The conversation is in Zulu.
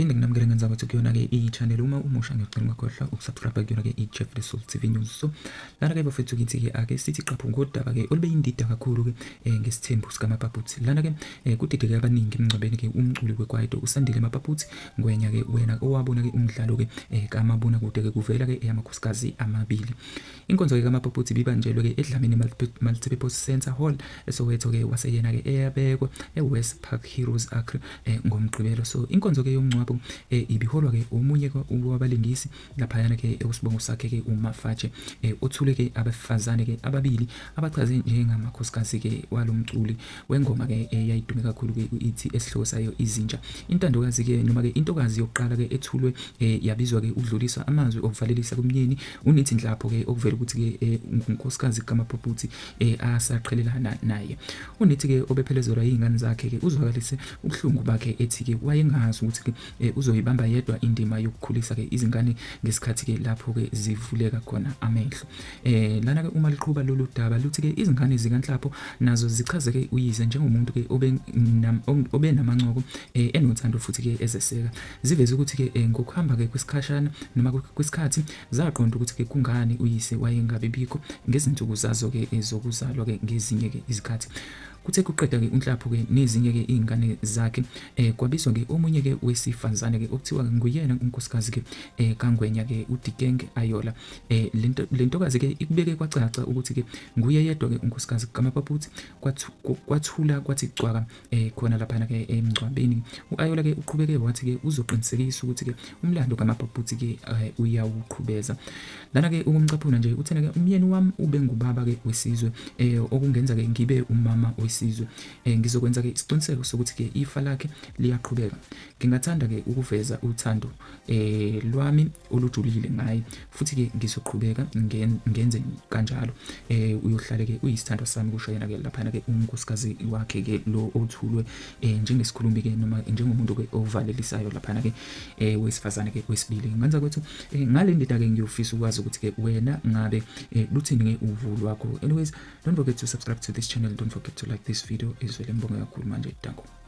Ngiphinde nginamukele ngenza ukuthi kuyona-ke i-channel uma umusha ngiyocela ungakhohlwa ukusubscribe kuyona-ke i-Jeff The Soul TV News. So lana-ke bafethu kithi-ke ake sithi qaphu ngodaba-ke olube yindida kakhulu-ke ngesithembu sikaMapaputsi. Lana-ke kudideke abaningi emngcwabeni-ke umculi wekwaito uSandile Mapaputsi Ngwenya-ke wena owabona-ke umdlalo-ke kamabonakude-ke kuvela-ke eyamakhosikazi amabili. Inkonzo-ke kaMapaputsi ibibanjelwe-ke eDlamini Multipurpose Centre Hall eSoweto-ke wase yena-ke eyabekwa eWest Park Heroes Acre ngoMgqibelo. So inkonzo-ke yomngcwabo ibiholwa-ke omunye wabalingisi laphayana-ke usibongo sakhe-ke uMafatshe othule-ke abesifazane-ke ababili abachaze njengamakhosikazi-ke walo mculi wengoma-ke eyayidume kakhulu-ke ithi esihloko sayo Izinja. Intandokazi-ke noma-ke intokazi yokuqala-ke ethulwe yabizwa-ke ukudlulisa amazwi okuvalelisa kumyeni uNithi Nhlapho-ke okuvela ukuthi-ke ngunkosikazi kaMapaputsi asaqhelelana naye. UNithi-ke obephelezelwa yizingane zakhe-ke uzwakalise ubuhlungu bakhe ethi-ke wayengazi ukuthi-ke uzoyibamba yedwa indima yokukhulisa-ke izingane ngesikhathi-ke lapho-ke zivuleka khona amehlo. Lana-ke uma liqhuba lolu daba luthi-ke izingane zikaNhlapho nazo zichazeke uyise njengomuntu-ke obenamancoko enothando futhi-ke ezeseka. Ziveze ukuthi-ke ngokuhamba-ke kwesikhashana noma kwesikhathi zaqonda ukuthi-ke kungani uyise wayengabi bikho ngezinsuku zazo-ke zokuzalwa-ke ngezinye-ke izikhathi. Kuthe kuqeda-ke uNhlapho-ke nezinye-ke iy'ngane zakhe kwabizwa-ke omunye-ke wesifazane-ke okuthiwa nguyena unkosikazi-ke kaNgwenya-ke uDikeng Ayola. Le ntokazi-ke ikubeke kwacaca ukuthi-ke nguye yedwa-ke unkosikazi kaMapaputsi kwathula kwathi cwaka khona laphana-ke emngcwabeni. U-Ayola-ke uqhubeke wathi-ke uzoqinisekisa ukuthi-ke umlando kaMapaputsi-ke uyawuqhubeza. Lana-ke ukumcaphuna nje uthena-ke umyeni wami ube ngubaba-ke wesizwe okungenza-ke ngibe umama wesizwe. Ngizokwenza-ke isiqiniseko sokuthi-ke ifa lakhe liyaqhubeka. Ngingathanda-ke ukuveza uthando lwami olujulile ngaye futhi-ke ngizoqhubeka ngenze kanjalo. Uyohlale-ke uyisithandwa sami kusho yena-ke laphana-ke unkosikazi wakhe-ke lo othulwe njengesikhulumi-ke noma njengomuntu-ke ovalelisayo laphana-ke wesifazane-ke wesibili. Ngenza kwethu ngale ndida-ke ngiyofisa ukwazi ukuthi-ke wena ngabe luthini-ke uvo lwakho. Anyways, don't forget to subscribe to this channel, don't forget to like this video. Izwele ngibonge kakhulu manje, danko.